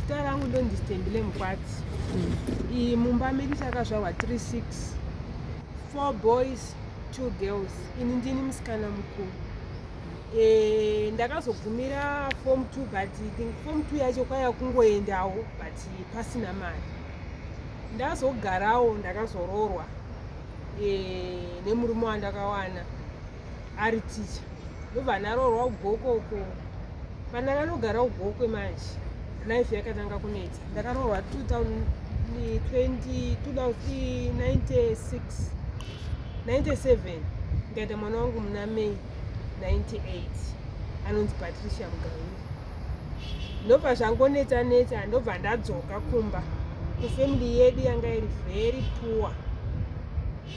Zita rangu ndonzi Stembile Mukwati. Iyi mumba medu takazvarwa 36, 4 boys, 2 girls. Ini ndini musikana mukuru. Ndakazogumira form 2, but think form 2 yacho kwaiva kungoendawo, but pasina mari. Ndazogarawo, ndakazoroorwa nemurume wandakawana ari ticha. Ndobva ndaroorwa kuGokwe uko. Pandakanogara kuGokwe manje, life yakatanga kunetsa. Ndakaroorwa 2096, 97, ndikaita mwana wangu muna May 98, anonzi Patricia Mugawiri. Ndobva zvangonetsa netsa. Ndobva ndadzoka kumba kufamily yedu yanga iri very poor,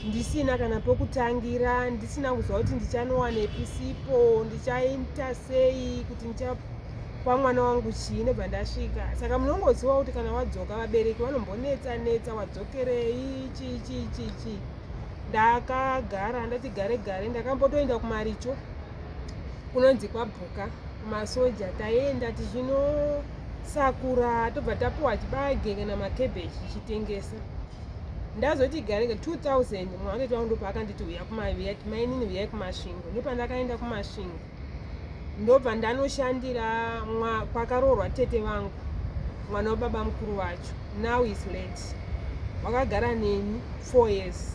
ndisina kana pokutangira, ndisina kuziva kuti ndichanowanepi sipo, ndichaita sei, kuti ndichapa mwana wangu chii. Ndobva ndasvika. Saka munongoziva kuti kana wadzoka, vabereki vanombonetsa netsa, wadzokerei, chii chii chii chii. Ndakagara, ndati gare gare. Ndakambotoenda kumaricho kunonzi kwaBhuka, kumasoja. Taienda tichinosakura, tobva tapiwa chibage kana makebheji tichitengesa. Ndazoti garega 2000, mwana wangu ndopa akanditi, "Uya kumaviya, mainini, uyai kuMasvingo." Ndopandakaenda kuMasvingo, ndobva ndanoshandira kwakaroorwa tete vangu, mwana wababa mukuru wacho, now is late. Wakagara neni 4 years.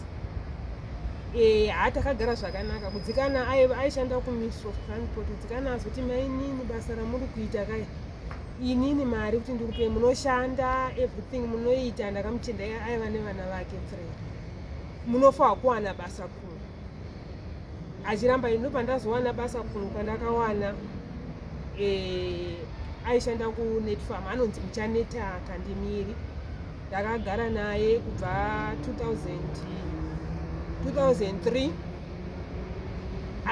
Ha, takagara zvakanaka. Kudzikana aishanda kuMinistry of Transport. Kudzikana azoti, "Mainini, basa ramuri kuita kai, inini mari kuti ndikupe, munoshanda everything munoita." Ndakamuchenda, aiva nevana vake three. "Munofanwa kuwana basa kuno." Achiramba. Ndobva ndazowana basa kuno kwandakawana. Aishanda kuNetfarm, anonzi Muchaneta Kandimiri. Ndakagara naye kubva 2000, 2003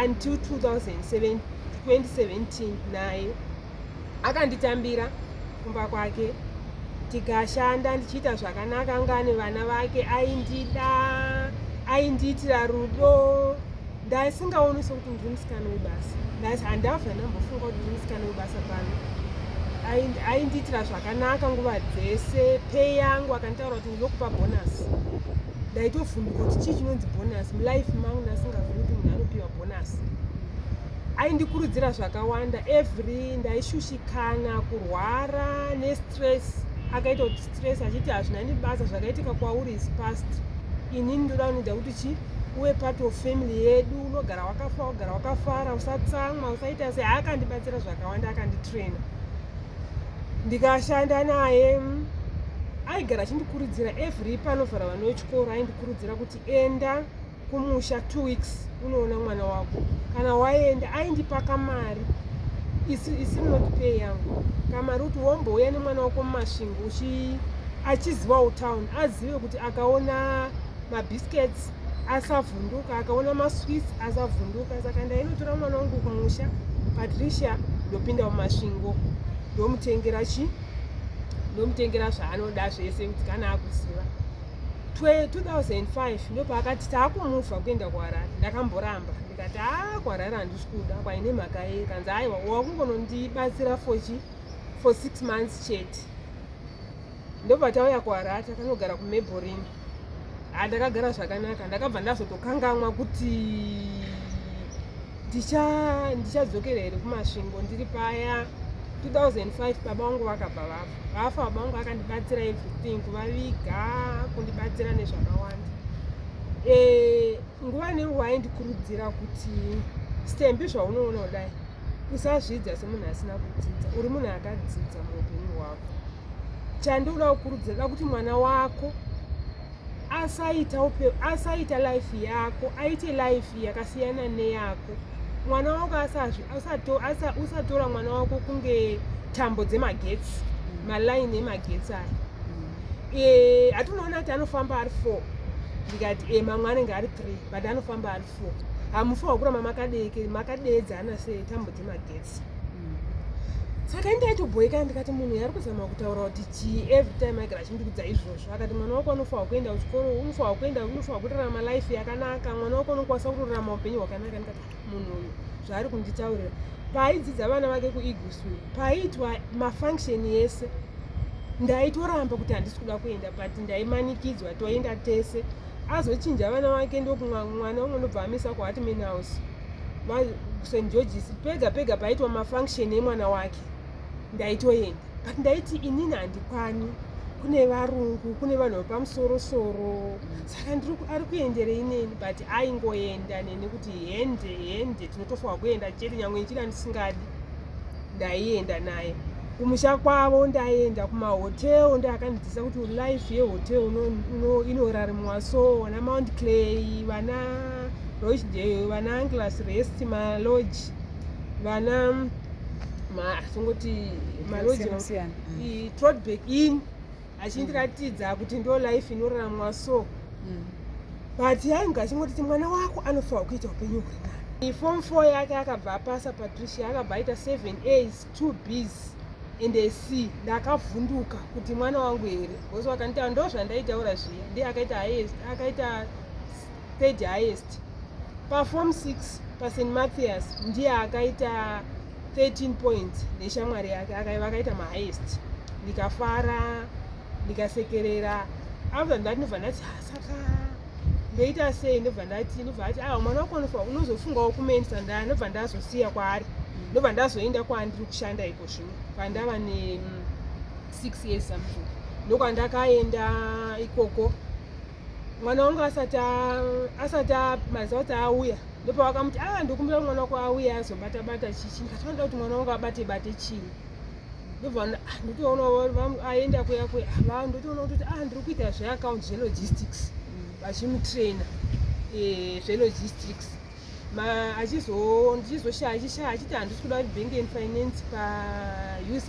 until 2007, 2017. Naye akanditambira kumba kwake, tikashanda ndichiita zvakanaka. Anga ane vana vake, aindida, aindiitira rudo. Ndasingaoni sokuti ndiri musikana webasa. Handabva ndambofunga kuti ndiri musikana webasa pano. Aindiitira zvakanaka nguva dzese. Pay yangu akanditaura kuti, "Ndinokupa bonus." Ndaitovhunduka kuti chii chinonzi bonus. Mulife mangu ndasingazivi kuti munhu anopiwa bonus. Aindikurudzira zvakawanda. Every ndaishushikana, kurwara nestress, akaita kuti stress, achiti, "Hazvina nebasa, zvakaitika kwauri is past. Inini ndoda kunoita kuti chi uve part of family yedu. Unogara wakafa, ugara wakafara, usatsamwa, usaita sei." Akandibatsira zvakawanda, akanditraina. Ndikashanda naye. Aigara achindikurudzira. Every panovhara vana vechikoro, aindikurudzira kuti, "Enda kumusha 2 weeks, unoona mwana wako." Kana waenda, aindipa kamari isiri not pay yangu, kamari kuti, "Wombouya nemwana wako muMasvingo achizivawo town, azive kuti akaona mabiscuits asavhunduka, akaona masweets asavhunduka." Saka ndainotora mwana wangu kumusha, Patricia, ndopinda muMasvingo, ndomutengera chi ndomutengera zvaanoda zvese, kuti kana akuziva. 2005 ndopaakati taakumuvha kuenda kuHarare. Ndakamboramba, ndikati, "A, kuHarare handisi kuda." Kwaine mhaka yei? Kanzi, "Aiwa, wakungonondibatsira for 6 months chete." Ndobva tauya kuHarare, takanogara kuMabelreign. Handakagara zvakanaka. Ndakabva ndazotokangamwa kuti ndichadzokera here kuMasvingo. Ndiri paya 2005, baba vangu vakabva vafa. Vafa baba vangu, akandibatsira everything, kuvaviga, kundibatsira nezvakawanda. Nguva nenguva aindikurudzira kuti, "Stembi, zvaunoona kudai, usazvidza semunhu asina kudzidza. Uri munhu akadzidza muupenyu hwako. Chandinoda kukurudzira, da kuti mwana wako asaita life yako, aite life yakasiyana neyako. Mwana wako usatora mwana wako kunge tambo dzemagetsi, malaini emagetsi aya. Hatinoona kuti anofamba ari four." Ndikati, "Mamwe anenge ari three, but anofamba ari four. Hamufanwa kuramba makadeedzana setambo dzemagetsi." Saka indaitobhoeka, ndikati, "Munhu yari kuzama kutaura kuti chii?" Every time aigara achindikudza izvozvo. Akati, "Mwana wako anofanwa kuenda kuchikoro, unofanwa kuenda, unofanwa kurarama life yakanaka. Mwana wako unokwanisa kutorarama upenyu hwakanaka." Ndikati, "Munhu uyu zvaari kunditaurira." Paaidzidza vana vake kuEagleswill, paiitwa mafunction yese. Ndaitoramba kuti handisi kuda kuenda, but ndaimanikidzwa, toenda tese. Azochinja vana vake, ndokumwana umwe ndobva amisa kuHartman House, St Georges. Pega pega paitwa mafunction emwana wake ndaitoenda, but ndaiti inini handikwani, kune varungu, kune vanhu vepamusorosoro, saka ari kuenderei neni? But aingoenda neni kuti hende hende, tinotofanwa kuenda chete, nyange ndichida ndisingadi, ndaienda naye kumusha kwavo. Ndaienda kumahotel, ndaakandidzidzisa kuti life yehotel inoraramiwa. So vana Mount Clay, vana Rochdale, vana Anglas Rest, malodge, vana tongoti malodge, Trotback Inn, achindiratidza kuti ndo life inoraramwa. So but ainge achingotiti mwana wako anofanwa kuita upenyu huri nani. Form 4 yake akabva apasa. Patricia akabva aita 7 A's, 2 B's and a C. Ndakavhunduka kuti mwana wangu here, because wakanditaura ndo zvandaitaura zviya. Ndiye akaita highest, akaita third highest paform 6 paSt Mathias. Ndiye akaita 13 points neshamwari yake, vakaita mahighest. Ndikafara, ndikasekerera. After that ndobva ndati, "Ah, saka ndoita sei?" Ndobva ndati, ndobva ati, "Aiwa, mwana wako unofa unozofungawo kumuendesa." Ndobva ndazosiya kwaari, ndobva ndazoenda kwandiri kushanda iko zvino, kwandava ne 6 years something. Ndokwandakaenda ikoko mwana wangu asati maziva kuti auya. Ndopavakamuti, "A, ndokumbira mwana wako auya azobata bata chichi." Ndikati, "Vanoda kuti mwana wangu abate bate chii?" Ndobva ndotoona aenda kuya kuya, ndotoona kuti, ah, ndiri kuita zveaccount, zvelogistics, vachimutraina zvelogistics. Ndichizoshaya, achishaya, achiti handisi kuda bank and finance paUZ.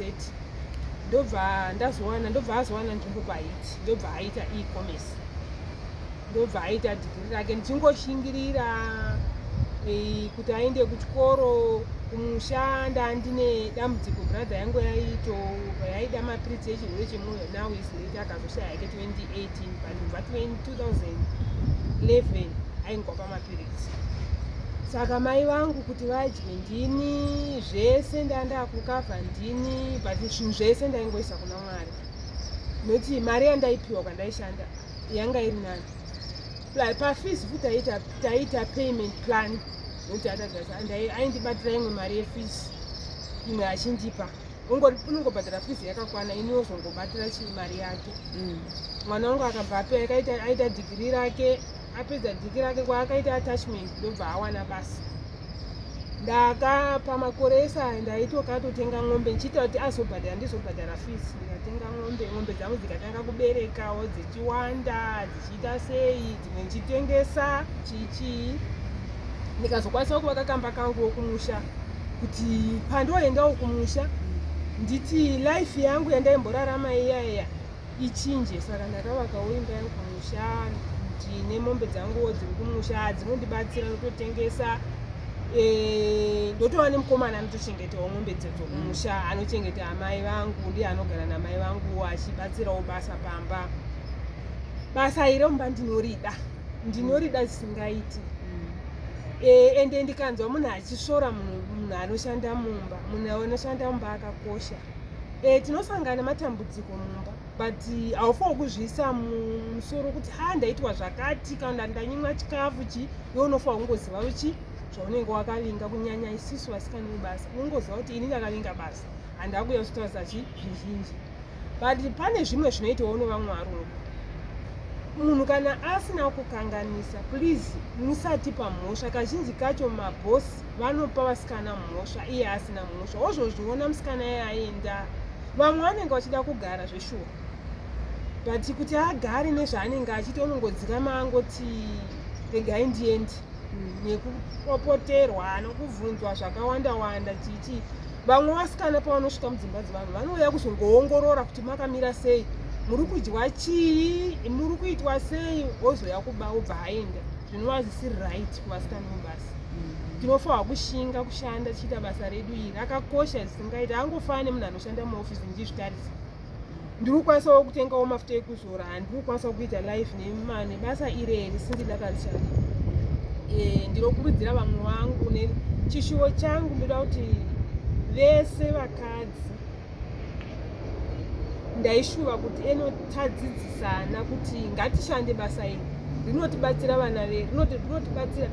Ndobva ndazowana, ndobva azowana nzvimbo paiti, ndobva aita e-commerce, ndobva aita dhigiri rake. Ndichingoshingirira kuti aende kuchikoro. Kumusha ndandine dambudziko, brother yangu yaito yaida mapiritsi echirwere chemwoyo. Now is late, akazoshaya yake 2018, but kubva 2011 aingwa pamapiritsi. Saka mai vangu kuti vadye ndini, zvese ndandakukavha ndini, but zvinhu zvese ndaingoisa kuna Mwari, nokuti mari yandaipiwa kwandaishanda yanga iri nani. Pafees futi taiita payment plan, nokuti aindibatira imwe mari yefees, imwe achindipa. Unongobhadhara fees yakakwana, ini wozongobatira chii mari yake. Mwana wangu akabva aita dhigiri rake. Apedza dhigiri rake kwaakaita attachment, ndobva awana basa. Ndakapa makore ese aya ndaitokatotenga ng'ombe, ndichiita kuti azobhadhara, ndizobhadhara fees. Ndikatenga ng'ombe, ng'ombe dzangu dzikatanga kuberekawo, dzichiwanda, dzichiita sei, dzimwe ndichitengesa, chichii. Ndikazokwanisawo kuvaka kamba kanguwo kumusha, kuti pandoendawo kumusha nditi life yangu yandaimborarama iya iya ichinje. Saka ndakavakawo imba yangu kumusha, ndine mombe dzanguwo dziri kumusha dzinondibatsira, ndototengesa. Ndotova nemukomana anotochengetawo mombe dzedzo kumusha, anochengeta amai vangu, ndiye anogara namai vangu achibatsirawo basa pamba. Basa iri mumba ndinorida, ndinorida zvisingaiti. Ende ndikanzwa munhu achisvora munhu anoshanda mumba, munhu anoshanda mumba akakosha. Tinosangana matambudziko mumba, but haufaniri kuzviisa mumusoro kuti ha, ndaitwa zvakati kana ndanyimwa chikafu chi. Iwe unofanira kungoziva chi zvaunenge wakavinga, kunyanya isusu vasikana vebasa. Unongoziva kuti ini ndakavinga basa, handakuya kuzotaurisa chi zvizhinji. But pane zvimwe zvinoitawo nevamwe varungu. Munhu kana asina kukanganisa, please musatipa mhosva. Kazhinji kacho mabhosi vanopa vasikana mhosva iye asina mhosva. Wozozviona musikana iye aenda, vamwe vanenge vachida kugara zveshuwa, but kuti agare nezvaanenge achiita, unongodzikama angoti regai ndiende, nekupopoterwa nokubvunzwa zvakawanda wanda chichi. Vamwe vasikana pavanosvika mudzimba dzevanhu, vanouya kuzongoongorora kuti makamira sei, muri kudya chii, muri kuitwa sei, wozoya kuba, wobva aenda, zvinova zvisiri right kuvasikana vebasa. Tinofanirwa kushinga kushanda tichiita basa redu iri, rakakosha zvisingaiti. Angofanana nemunhu anoshanda muofisi. Ndichizvitarisa, ndiri kukwanisawo kutengawo mafuta ekuzora, handiri kukwanisa kuita life nebasa ireri sindi ndakarishanda. Ndinokurudzira vamwe vangu nechishuwo changu, ndoda kuti vese vakadzi. Ndaishuva kuti eno tadzidzisana kuti ngatishande basa iri, rinotibatsira vana vedu, rinotibatsira,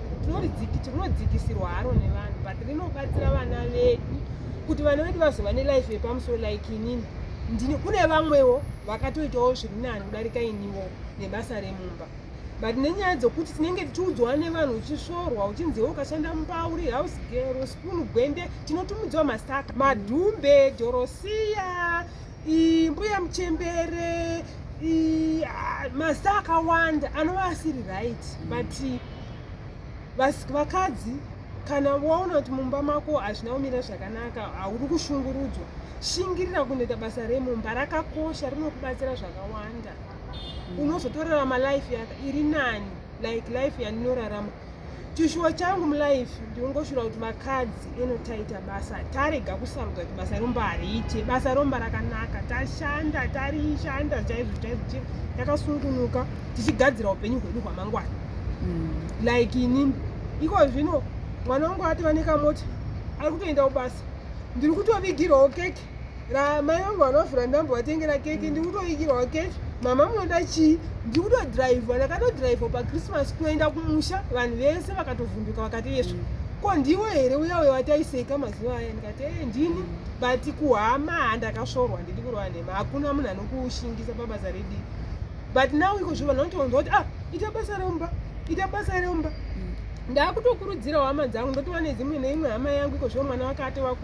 tinodzikisirwa haro nevanhu, but rinobatsira vana vedu kuti vana vedu vazova nelife yepamusoro. Like inini ndini, kune vamwewo vakatoitawo zviri nani kudarika iniwo nebasa remumba, but nenyaya dzokuti tinenge tichiudzwa nevanhu, uchisvorwa, uchinziwo ukashanda mumba uri house girl, spoon, gwende, tinotumidzwa masaka, madhumbe, dhorosiya, mbuya muchembere, mazita akawanda anova asiri right. But vakadzi, kana waona kuti mumba mako hazvina kumira zvakanaka, hauri kushungurudzwa, shingirira kundoita basa remumba. Rakakosha, rinokubatsira zvakawanda. Unozotorarama life iri nani, like life yandinorarama. Chishuwo changu mulife, ndinongoshura kuti vakadzi eno taita basa, tarega kusarudza kuti basa romba hariite. Basa romba rakanaka, tashanda, tarishanda chaizvo chaizvo, takasungunuka, tichigadzira upenyu hwedu hwamangwana. Like inini iko zvino mwana wangu atova nekamota, ari kutoenda kubasa. Ndiri kutovigirwawo keke ramai vangu vanovhura, ndambovatengera keke. Ndiri kutovigirwawo keke, "Mama, munoda chii?" Ndiri kutodhiraivha, ndakatodhiraivha paChristmas kuenda kumusha. Vanhu vese vakatovhunduka, vakati, "Yesvo, ko ndiwe here uya uya wataiseka mazuva aya?" Ndikati, "E, ndini." But kuhama handakasvorwa, ndidi kurova nhema, hakuna munhu anokushingisa pabasa redii. But now iko zvo vanhu vanotoonzwa kuti, "Ah, ita basa remumba, ita basa remumba." Ndakutokurudzirawo hama dzangu, ndotova nedzimwe, neimwe hama yangu iko zvino mwana wake atova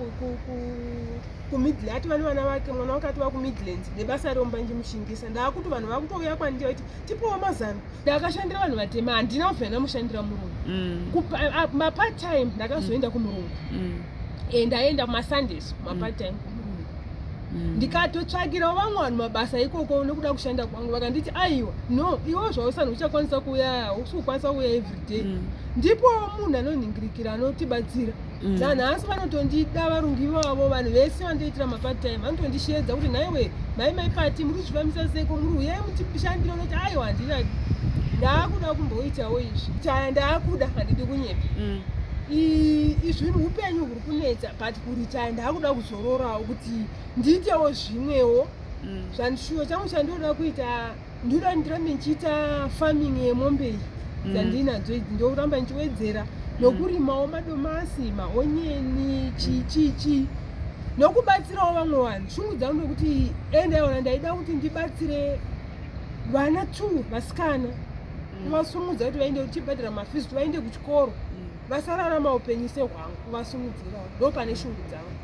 kuMidland, atova nevana vake, mwana wake atova kuMidlands nebasa remumba. Nchimushingisa, ndaakuti vanhu vakutouya kwandiri vati, "Tipowo mazano." Ndakashandira vanhu vatema, handina kubva ndamushandira murungu. Mapart time ndakazoenda kumurungu. Ndaenda kumaSundays, kumapart time kumurungu. Ndikatotsvakirawo vamwe vanhu mabasa ikoko nekuda kushanda kwangu. Vakanditi, "Aiwa, no, iwe zvausani uchakwanisa kuuya, hausi kukwanisa kuuya everyday." Ndipo munhu anonhingirikira, anotibatsira. Nanhasi vanotondida varungu ivavo. Vanhu vese vandoitira mapart time vanotondishedza kuti, "Nhaiwe mai, Mai Pati, muri kuzvifambisa seko? Muri uyai mutishandire." Unoti, "Aiwa, handina, ndaakuda kumboitawo izvi." Taya ndaakuda, handidi kunyepa. Izvinhu upenyu huri kunetsa, but kuritaya ndaakuda kuzororawo kuti ndiitewo zvimwewo. Zvandishuwo changu chandinoda kuita, ndinoda ndirambe ndichiita farming yemombe iyi dzandinadzo idzi, ndoramba ndichiwedzera nokurimawo madomasi, maonyeni, chii chii chii, nokubatsirawo vamwe vanhu. Shungu dzangu ndokuti endaiona, ndaida kuti ndibatsire vana two vasikana, kuvasumudza kuti vaende, tichibhadhara mafees kuti vaende kuchikoro, vasararama upenyu sehwangu, kuvasumudzirawo. Ndo pane shungu dzangu.